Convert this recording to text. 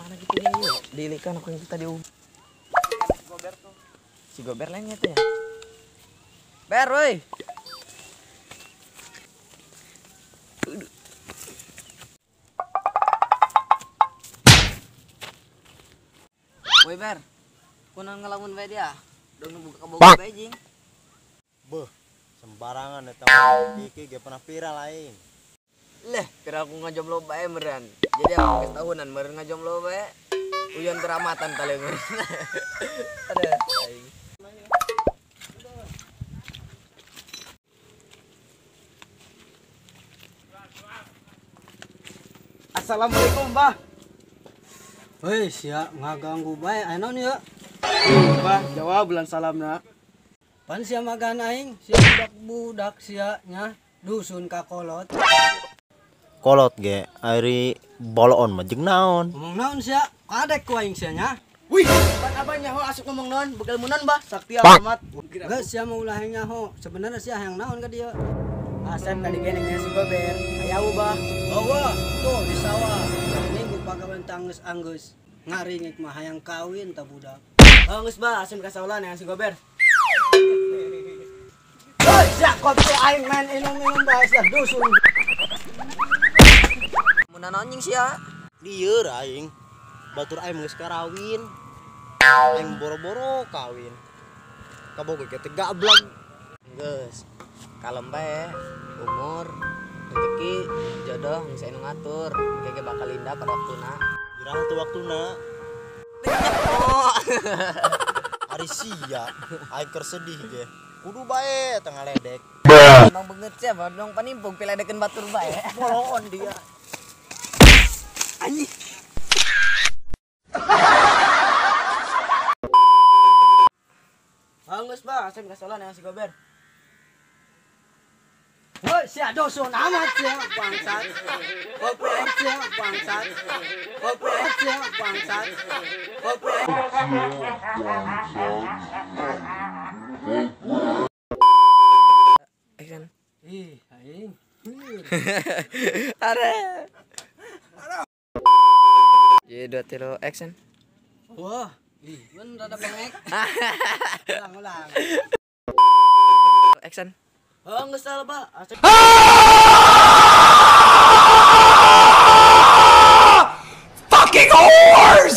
Kemana gitu dia ya? Dilikan aku yang tadi. Gober tuh. Si Gober lainnya tuh ya. Ber, woi. Woi Ber, kunaon ngelamun bae dia? Dong nu buka kabogoh bae jing. Beuh, sembarangan eta iki ge pernah viral aing. Leh, kira aku ngajomblo bae meureun. Jadi aku geus tahunan meureun ngajomblo bae. Uyon teramatan taleungeun. Ada aing. Assalamualaikum, Bah. Hei, sia ngaganggu bae aya naon ieu? Bah, jawab bulan salamna. Pan sia magan aing, sia budak-budak sia nya dusun ka kolot. Kolot ge ari boloon mah jeung naon? Ngomong naon sia? Kadek ku aing sia nya. Wih, pan abah nyaho asup ngomong naon, begal munan bah, sakti amat. Geus sia mah ulah nyaho, sebenarnya sia hayang naon ka dieu? Asep ka digeneng si Gober, aya bah. Bawa tuh di sawah. Minggu pagawean tanggeus anggeus. Ngaringik mah hayang kawin ta budak. Oh geus bah, asep ka saulan yang si Gober. Hei, sia kopi aing main inum-inum bahasa dusun. Mun naon sia? Lieur aing. Batur aing geus karawin. Aing boro-boro kawin. Kabogoh ge teh gablek. Geus. Kalem bae, umur, rezeki, jodoh geus anu ngatur. Engke bakal indah pada waktuna. Iraha teu waktuna. Ari sia, aing keur sedih ge. Kudu bae teu ngaledek. Emang beungeut sia dong panimpung piledekeun batur bae. Boloon dia. Anjing. Geus bah, asep ka saulan yang si Gober. Hei, sia dusun amat sia bangsat. Kopi aing sia bangsat. Kopi aing sia bangsat. Kopi aing action. Ih, aing. Are. Ye 2 3 action. Wah, ih, mun rada bengek. Ulang, ulang. Action. Oh, geus salah, Bah. Asep. Fucking whores!